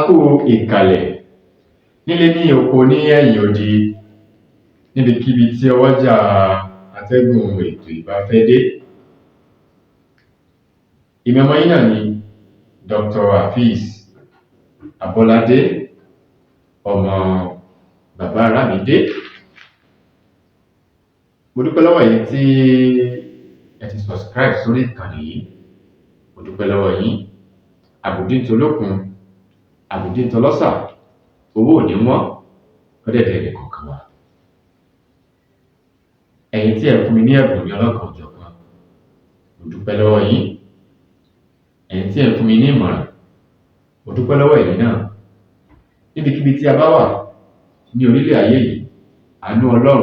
A kú ìkàlẹ̀ nílé, ní oko, ní ẹ̀yìn odi, níbikíbi tí ọwọ́jà atẹ́gùn ètò yìí bá fẹ́ dé. Èmi ọmọ yín náà ni Dr. Afeez Abọ́ládé, ọmọ bàbá Arámidé. Mo dúpẹ́ lọ́wọ́ yín tí ẹ ti subscribe sórí ìkànnì yìí. Mo dúpẹ́ lọ́wọ́ yín. Àbùdí tolókun, àbùdí tọlọ́sà, owó ò ní wọ́n lọ́dẹ̀dẹ̀ ẹnìkọ̀ọ̀kan wa. Ẹ̀yin tí ẹ fún mi ní ẹ̀bùn ní ọlọ́kan òjọ̀kan, mo dúpẹ́ lọ́wọ́ yín. Ẹ̀yin tí ẹ fún mi ní ìmọ̀ràn, mo dúpẹ́ lọ́wọ́ ẹ̀yin náà. Níbikíbi tí a bá wà ní orílẹ̀ ayé yìí, àánú Ọlọ́run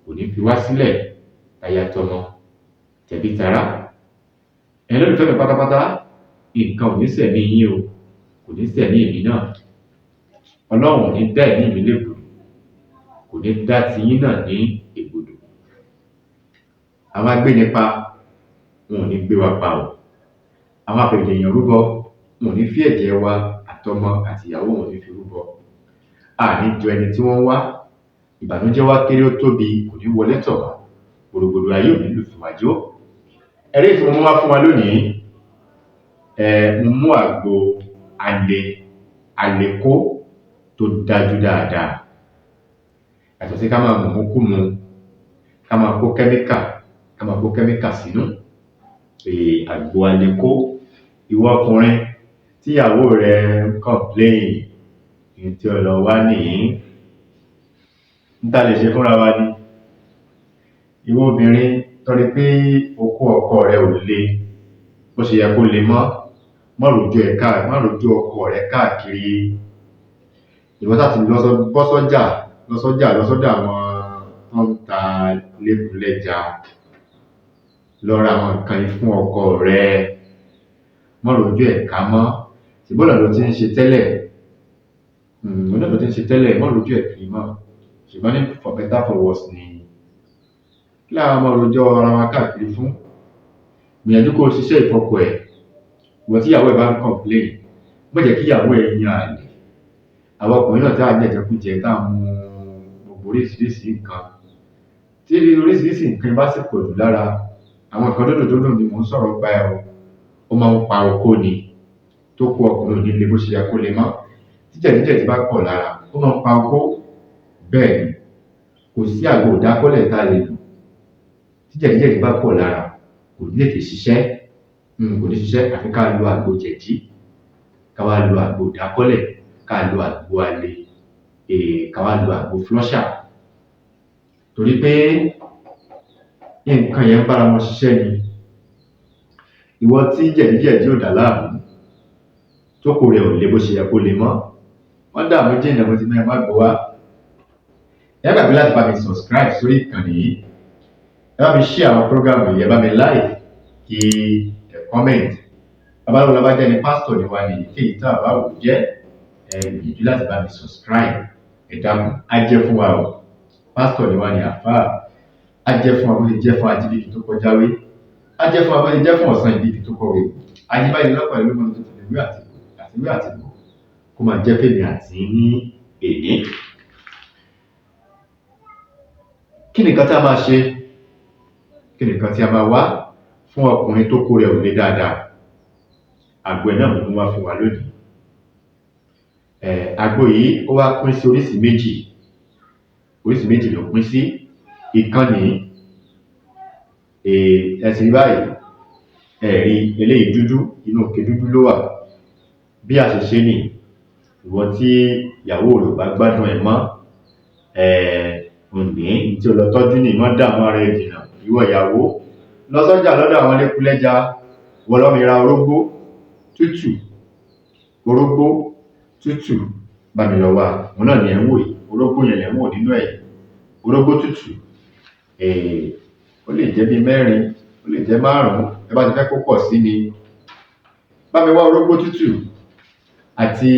kò ní fi wá sílẹ̀, táyà tọmọ tẹbí tará. Ẹ̀yin olólùfẹ́ mi pátápátá, nǹkan ò ní sẹ̀mí yín o, kò ní sẹ̀mí èmi náà. Ọlọ́run ò ní dá ẹ̀mí mi légbodò, kò ní dá tiyín náà ní ègbodò. Àwọn agbénipa, wọn ò ní gbé wa pa o. Àwọn afẹ̀jẹ̀ èèyàn rúbọ, wọn ò ní fi ẹ̀jẹ̀ wa àtọmọ àtìyàwó, wọn ò ní fi rúbọ. A ní jọ ẹni tí wọ́n ń wá. Ìbànújẹ́ wá kéré ó tóbi kò ní wọlé tọ̀ wá. Gbòrògbòdò ayé ò ní lù fún wa jó. Ẹ̀rí tí mo mú wá fún wa lónìí, mo mú àgbo alẹ́ alẹ́kó tó dájú dáadáa. Yàtọ̀ sí ká máa mùmúkúmu, ká máa kó kẹ́míkà, ká máa kó kẹ́míkà sínú. Àgbo alẹ́kó, ìwọ ọkùnrin tíyàwó rẹ ń complain, ní tí o lọ wá nìyí. N ta lè ṣe fúnra wa ni. Ìwọ obìnrin tó rí pé okó ọkọ rẹ ò le bó ṣe yẹ kó le mọ́, má rojọ́ ẹ káà, má rojọ́ ọkọ rẹ káàkiri. Ìwọ sá ti lọ bọ́ sọ́jà, lọ sọ́jà, lọ sọ́dọ̀ àwọn tó ń ta lékulẹ́ja, lọ ra àwọn nǹkan yìí fún ọkọ rẹ. Má rojọ́ ẹ̀ ká mọ́. Ṣùgbọ́n ọ̀nà ló ti ń ṣe tẹ́lẹ̀, ọ̀nà ló ti ń ṣe tẹ́lẹ̀, má rojọ́ ẹ̀ kiri mọ́. Ṣùgbọ́n ní for better for worse ni. Kí làwọn máa rojọ́ ara wa káàkiri fún? Gbìyànjú kó o ṣiṣẹ́ ìfọkọ ẹ̀. Ìwọ tí ìyàwó ẹ̀ bá ń complain, má jẹ́ kí ìyàwó ẹ̀ yan àlè. Àwọn ọkùnrin náà tí à ń jẹ̀jẹ̀kújẹ, tá à ń mu gbogbo oríṣiríṣi nǹkan, tí oríṣiríṣi nǹkan bá sì pọ̀ jù lára, àwọn nǹkan dúdùn dúdùn ni mò ń sọ̀rọ̀ nípa ẹ̀ o, ó máa ń pa okó ni. Tó kó ọkùnrin ò ní le bó ṣe yẹ kó le mọ́. Tí jẹ̀díjẹ̀dí bá pọ̀ lára, ó máa ń pa okó. Bẹ́ẹ̀ ni, kò sí àgbo ìdákọ́lẹ̀ tá a lè lò. Tí jẹ̀díjẹ̀dí bá pọ̀ lára, kò ní tètè ṣiṣẹ́, kò ní ṣiṣẹ́, àfi ká lo àgbo jẹ̀dí, ká wá lo àgbo ìdákọ́lẹ̀, ká lo àgbo alẹ́, ká wá lo àgbo flusher. Torí pé nǹkan yẹn ń bára wọn ṣiṣẹ́ ni. Ìwọ tí jẹ̀díjẹ̀dí ò dà láàmú, tókó rẹ ò le bó ṣe yẹ kó le mọ́, wọ́n dààmú jìnnà, mo ti ní ẹ má gbọ́ wá. Ẹ má gbàgbé láti bá mi subscribe sórí ìkànnì yìí. Ẹ bá mi share àwọn program yìí, ẹ bá mi like, kí ẹ comment. Babaláwo la bá jẹ́ ni, pásítọ̀ ni wá ní, èyíkéyìí tá a bá wò jẹ́, ẹ gbìyànjú láti bá mi subscribe. Ẹ dákun, á jẹ́ fún wa o. Pásítọ̀ ni wá ní, àfáà, á jẹ́ fún wa bó ṣe jẹ́ fún ajíbíkì tó kọjá wé, á jẹ́ fún wa bó ṣe jẹ́ fún ọ̀sán ìbíkì tó kọ̀wé. Ajíbáyé lọ́pọ̀ ìlú mọ́tò tó fi wé àtiwé àtìgbò, kó máa jẹ́ fèmí àti ní èní. Kí ni nǹkan tí a máa ṣe? Kí ni nǹkan tí a máa wá fún ọkùnrin tó kó rẹ̀ ò le dáadáa? Àgbo ẹ̀ náà mo mú wá fún wa lónìí. Àgbo yìí, ó wá pín sí oríṣìí méjì. Oríṣìí méjì ló pín sí. Ìkan nìí, ẹ ti rí báyìí, ẹ rí eléyìí dúdú, inú ike dúdú ló wà. Bí a ṣe ṣe nìyí, ìwọ tí ìyàwó rẹ ò bá gbádùn ẹ mọ́, òní tí o lọ tọ́jú ní, má dààmú ara ẹ jìnnà. Ìwọ ìyàwó, lọ sọ́jà lọ́dọ̀ àwọn lékulẹ́ja, wọ́n lọ́ mi ra orógbó tútù, orógbó tútù, bá mi lọ wá. Òun náà ni ẹ̀ ń wò yìí, orógbó yẹn lẹ̀ ń wò nínú ẹ̀. Orógbó tútù, ó lè jẹ́ bí mẹ́rin, ó lè jẹ́ márùn-ún, ẹ bá ti fẹ́ kó pọ̀ sí ni. Bá mi wá orógbó tútù àti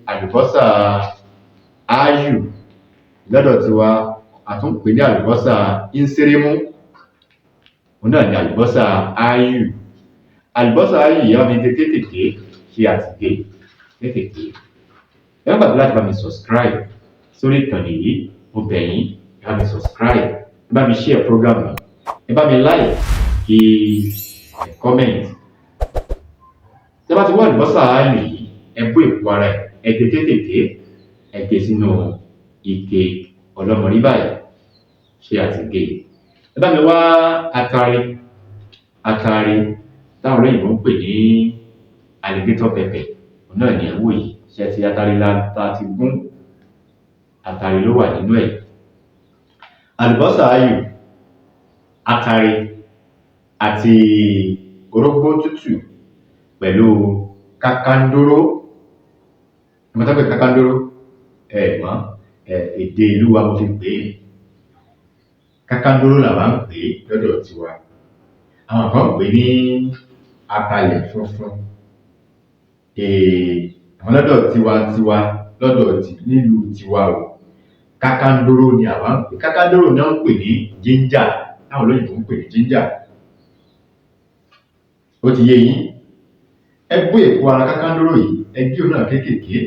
àlùbọ́sà áyù. Lọ́dọ̀ tiwa, a tún pè ní àlùbọ́sà ínsírímú, òun náà ni àlùbọ́sà áyù. Àlùbọ́sà áyù yìí, wá mi gé kéékèèké, ṣe àtìgé. Kéékèèké. Ẹ má gbàgbé láti bá mi subscribe sórí ìkànnì yìí. Mo bẹ̀ yín, ẹ bá mi subscribe, ẹ bá mi share program mi, ẹ bá mi like, kí ẹ comment. Tẹ́ bá ti wá àlùbọ́sà áyù yìí, ẹ bó èpo ara ẹ̀, ẹ gé kéékèèké, ẹ gé sínú ike ọlọ́mọrí báyìí. Ṣé a ti gé e? Ẹ bá mi wá atare, atare táwọn olóyìnbó ń pè ní alligator pepper, òun náà ni ẹ̀ ń wò yìí. Ṣé ti atare la ta ti gún? Atare ló wà nínú ẹ̀. Àlùbọ́sà áyù, atare àti orógbó tútù pẹ̀lú kákándóró. Ẹ mọ̀ tán pè kákándóró? Ẹ mọ̀ ẹ, èdè ìlú wa mo fi pè é. Kákándóró làwa ń pè é lọ́dọ̀ tiwa. Àwọn kan ń pè é ní atalẹ̀ funfun. Àwọn lọ́dọ̀ tiwantiwa, lọ́dọ̀ tí nílùú tiwa o, kákándóró ni àwa ń pè. Kákándóró ni wọ́n ń pè ní ginger, táwọn olóyìnbó ń pè ní ginger. Ó ti yé yín? Ẹ bó èpo ara kákándóró yìí, ẹ gé òun náà kéékèèké,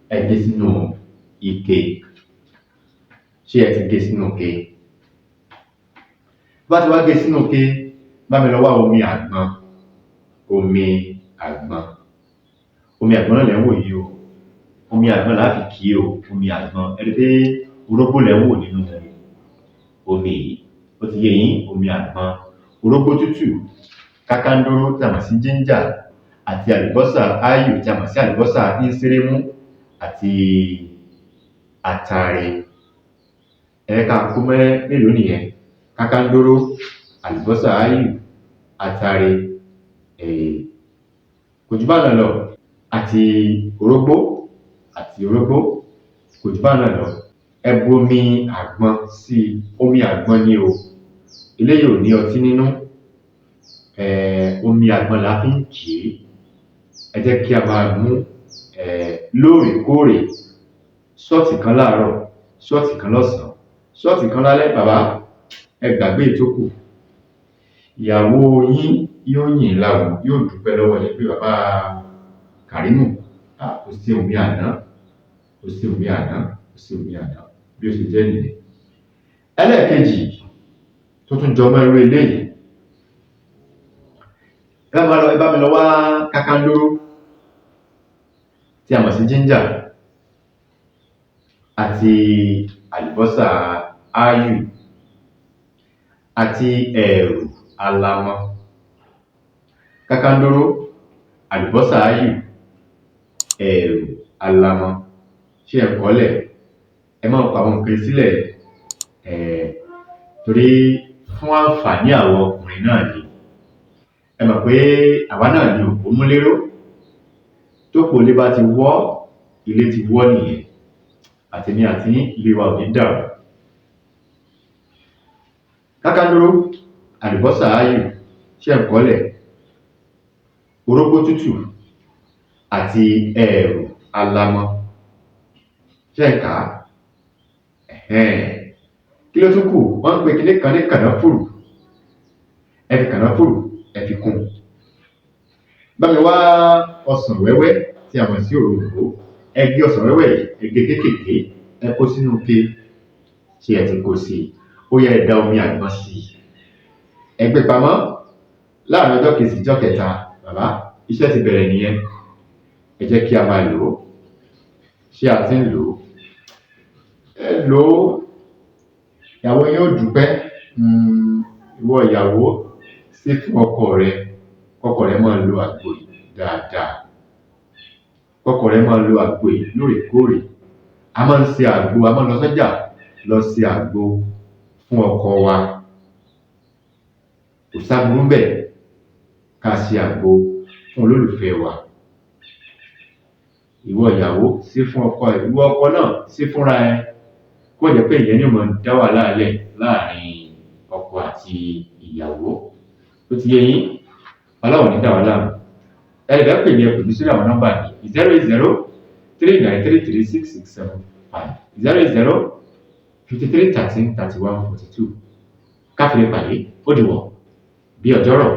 ẹ gé sínú ike. Ṣé ẹ ti gé sínú ike? Bá ti wá gé sínú ike, bá mi lọ wá omi àgbọn. Omi àgbọn, omi àgbọn náà lẹ̀ ń wò yìí o. Omi àgbọn là á fi kì í o. Omi àgbọn, ẹ rí pé orógbó lẹ̀ ń wò nínú omi yìí. Ó ti yé yín? Omi àgbọn, orógbó tútù, kákándóró tí a mọ̀ sí ginger, àti àlùbọ́sà áyù tí a mọ̀ sí àlùbọ́sà ínsírímú, àti atare. Ẹ ká kó mẹ́ mélòó nìyẹn? Kákándóró, àlùbọ́sà áyù, atare, kò jù bá náà lọ, àti orógbó, àti orógbó, kò jù bá náà lọ. Ẹ bu omi àgbọn sí i. Omi àgbọn ni o, eléyìí ò ní ọtí nínú. Omi àgbọn la fi ń kì í. Ẹ jẹ́ kí a máa mú lóòrèkóòrè, shot kan láàárọ̀, shot kan lọ́sàn-án, shot kan lálẹ́. Bàbá, ẹ gbàgbé ìtókù. Ìyàwó yín yóò yìn láwo, yóò dúpẹ́ lọ́wọ́ yín pé bàbá Kàrímù, ó ṣeun bí àná, ó ṣeun bí àná, ó ṣeun bí àná. Bí ó ṣe jẹ́ nìyẹn. Ẹlẹ́ẹ̀kejì tó tún jọ mọ́ irú eléyìí, ẹ bá mi lọ wá kákándóró tí a mọ̀ sí ginger àti àlùbọ́sà áyù àti ẹ̀rù alamọ. Kákándóró, àlùbọ́sà áyù, ẹ̀rù alamọ. Ṣé ẹ kọ́lẹ̀? Ẹ máa kọ àwọn nǹkan sílẹ̀ torí fún àǹfààní àwọn ọkùnrin náà ni. Ẹ mọ̀ pé àwa náà ni òpómúléró. Tópò ilé bá ti wọ́, ilé ti wọ́ nìyẹn. Àtèmi àti yín, ilé wa ò ní dàrú. Kákándóró, àlùbọ́sà áyù, ṣé ẹ kọ́lẹ̀? Orógbó tútù àti ẹ̀rù alamọ. Ṣé ẹ kà á? Kí ló tún kù? Wọ́n ń pe kinní kan ní kànáfùrù. Ẹ fi kànáfùrù, ẹ fi kún. Bá mi wá ọsàn wẹ́wẹ́ tí a mọ̀ sí òroǹbó. Ẹ gé ọsàn wẹ́wẹ́ yìí, ẹ gé kéékèèké, ẹ kó sínú ike. Ṣé ẹ ti kó sí i? Ó yẹ, ẹ da omi àgbọn sí i. Ẹ gbé pamọ́ láàrin ọjọ́ kejì sí ọjọ́ kẹta. Bàbá, iṣẹ́ ti bẹ̀rẹ̀ nìyẹn. Ẹ jẹ́ kí a máa lò ó. Ṣé a ti ń lò ó? Ẹ lò ó, ìyàwó yín ó dúpẹ́. Ìwọ ìyàwó, sí fún ọkọ rẹ, kọ́kọ rẹ máa lo àgbo yìí dáadáa, kọ́kọ rẹ máa lo àgbo yìí lóòrèkóòrè. A máa ń ṣe àgbo, a máa ń lọ sọ́jà lọ ṣe àgbo fún ọkọ wa. Kò sáburú ńbẹ̀ ká ṣe àgbo fún olólùfẹ́ wa. Ìwọ ìyàwó, ṣe fún ọkọ ẹ. Ìwọ ọkọ náà, ṣe fúnra ẹ, kó jẹ́ pé ìyẹn ni ó máa dá wàhálà lẹ̀ láàrin ọkọ àti ìyàwó. Ó ti yé yín? Ọlọ́run ní dà wá láàmú. Ẹ lè fẹ́ pè mí, ẹ pè mí sórí àwọn nọ́mbà mi: 08039336675, 08053133142. Káfíńrè pàdé, ó dìwọ̀ bí ọjọ́rọ̀.